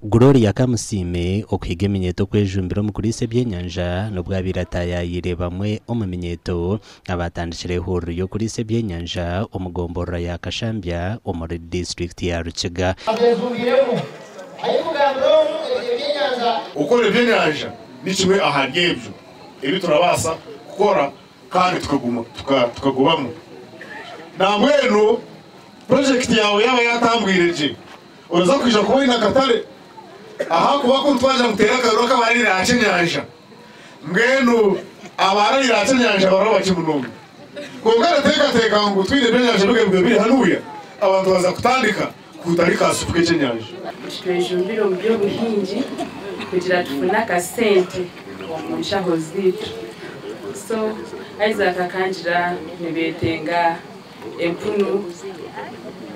Gloria Kamusiime okuhiga eminyeeto kwejumbira omu kuriisa ebyenyanja n'obu abaire ataayaayire bamwe omu minyeeto abaatandikire ehururu y'okuriisa ebyenyanja omu gomborora ya Kashambya omuri disiturikiti ya Rukiga. Abeejumbiremu arikugambira omu ebyenyanja. Okukora ebyenyanja ni kimwe ahari ebyo ebi turabaasa kukora kandi tukagubamu. Nambwenu purojekiti yaawe yaaba yaatambwire gye, oraza kwija kuba oine akatare ahakuba ku twagira ngu tuteere akaruru ak'abarariire aha kyenyanja, mbwenu abarariire aha kyenyanja baraba bakye munonga. Kwonka ndateekateeka ngu twine ebyenyanja bigabirwe biri hanuya, abantu baza kutandika kuhutari ka supu k'ekyenyanja. Twejumbire omu by'obuhingi kugira tufune akasente omu nshaho zaitu. So Isaac akangira nibeetenga empunu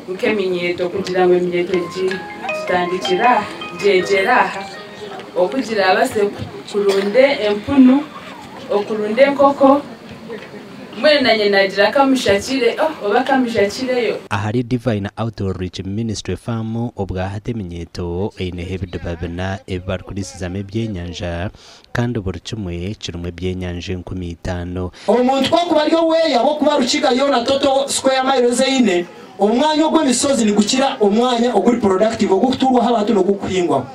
nk'eminyeeto kugira ngu eminyeeto egi tutandikire aha gyegyere aha okugira abaase kurunda empunu, okurunda enkoko mbwenu nanye nagira kamushakire oh oba kamushakireyo. Ahari Divine Outreach Ministry Farm obwahati eminyeeto eineho ebidiba bina ebi barikurisizamu ebyenyanja kandi buri kimwe kirimu ebyenyanja 5000. Omuntu ku akuba ari oweeye ahabw'okuba Rukiga yoona total square miles eine, omwanya ogw'emishozi nigukira omwanya oguri productive ogurikutuurwaho abantu n'ogurikuhingwaho.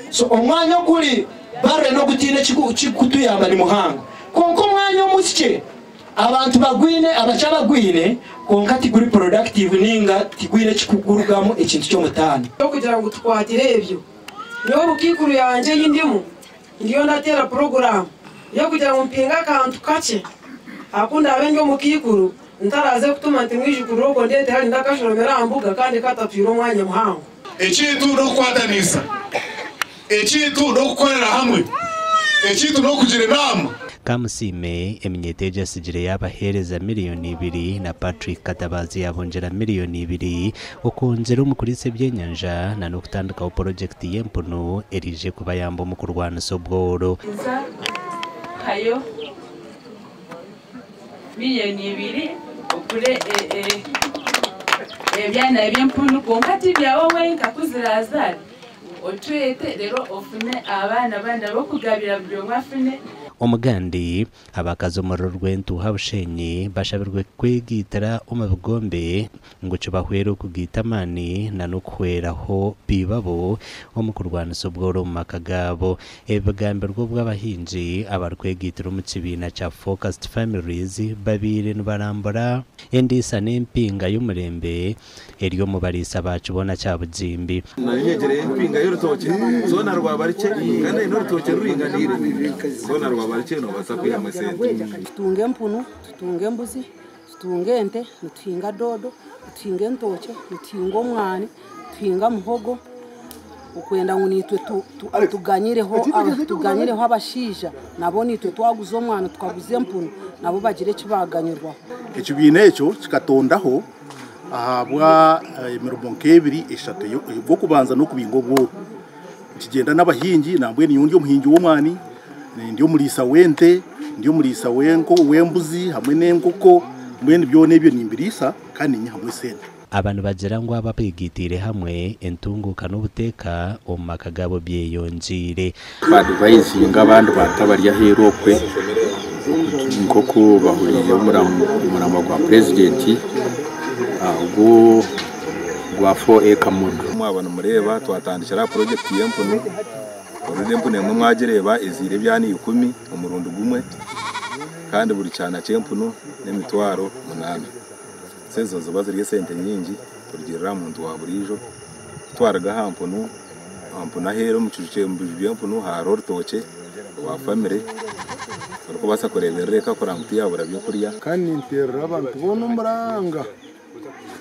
So omwanya oguri barren ogutaine ekikutuyamba ni muhango. Kwonka omwanya omukye abantu bagwine, abakye abagwine kwonka tiguri productive ninga tigwine ekikugurugamu ekintu ky'omutaano. Okugira ngu tukwatire ebyo, nyowe obukiikuru yangye ei ndimu ndiyo ndateera puroguraamu y'okugira ngu mpinge akantu kakye aku ndaabe ndi omukaikuru ntaraaze kutuma nti mwijukuru ogwo ndeetera hari ndakashoromera aha mbuga kandi katatwire omwanya muhango. Ekintu n'okukwatanisa. Ekintu n'okukorera hamwe. Ekintu n'okugira enaama. Kamusiime eminyeeto egi atsigire yaabaheereza miriyoni ibiri na Patrick Katabaazi yaabongyera miriyoni ibiri okwongyera omu kuriisa ebyenyanja na n'okutandikaho purojekiti y'empunu eriije kubayamba omu kurwanisa obworo. Nza kuhayo miriyoni ibiri ogure ebyana by'empunu kwonka ti byawe wenka ku ziraazaare otwete reero ofune abaana abandi ab'okugabira buri omwe afune. Omugandi, abakazi omuri Rwentuuha Bushenyi bashabirwe kwegaitira omu bigombe ngu kibahwere okugaita amaani na n'okuhweraho baibabo omu kurwanisa obworo omu maka gaabo. Ebi bigambirwe obu abahingi abarikwegaitira omu kibiina kya Focused Families babaire nibarambura endiisa n'empinga y'omurembe eri omu bariisa ba Kibona kya Bugimbi. Nari nyegyereyo empinga y'orutookye zoona rwaba rukye kandi aine orutookye ruringaniire zoona rwaba rukye noobaasa kwihamu esente. Tutunga empunu, tutunga embuzi, tutunga ente, nituhinga doodo, nituhinga entookye, nituhinga omwani, tuhinga muhogo okwenda ngu naitwe tuganyireho abashaija nabo naitwe twaguza omwani tukaguza empunu nabo bagire eki baaganyirwaho. Ekibiina ekyo kikatondaho ahabwa emirimo nk'ebiri eshatu ogw'okubanza n'okubinga obworo. Nikigyenda n'abahingi nambwenu nyowe ndi omuhingi w'omwani, ndi omuriisa w'ente, ndi omuriisa w'embuzi hamwe n'enkoko mbwenu byona ebyo nimbiriisa kandi ninyihamu esente. Aba nibagira ngu abo abeegaitiire hamwe entunguuka n'obuteeka omu maka gaabo byeyongyeire. Baadivaizinga abandi bantu abari aheeru okwe nk'oku bahuriire omuramwa gwa purezidenti ogu gwa 4 Acre Model. Mwaba nimureeba twatandikira aha purojekiti y'empunu, already empunu emwe mwagireeba ezaire ebyana ikumi omurundi gumwe kandi buri kyana ky'empunu n'emitwaro munaana. Ezo niziba ziri esente nyingi kurugiirira aha muntu wa buriijo. Kutwariga aha mpunu, aha mpunu aheeru omu kiju omu biju by'empunu hariho orutookye rwa famire orikubaasa kureeberera eka kureba ngu tiyabura byokurya. Kandi ninteerera abantu boona omuranga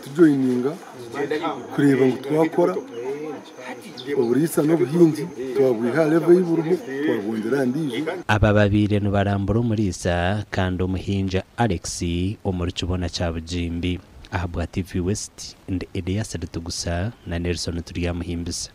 kutujoyininga kureeba ngu twakora oburiisa n'obuhingi twabwiha aha level ei buriho twabwongyera aha ndiijo. Aba babaire nibarambura omuriisa kandi omuhingi Alex omuri Kibona kya Bugimbi. Ahabwa TV West, ndi Elias Ritugusa na Nelson Turyamuhimbisa.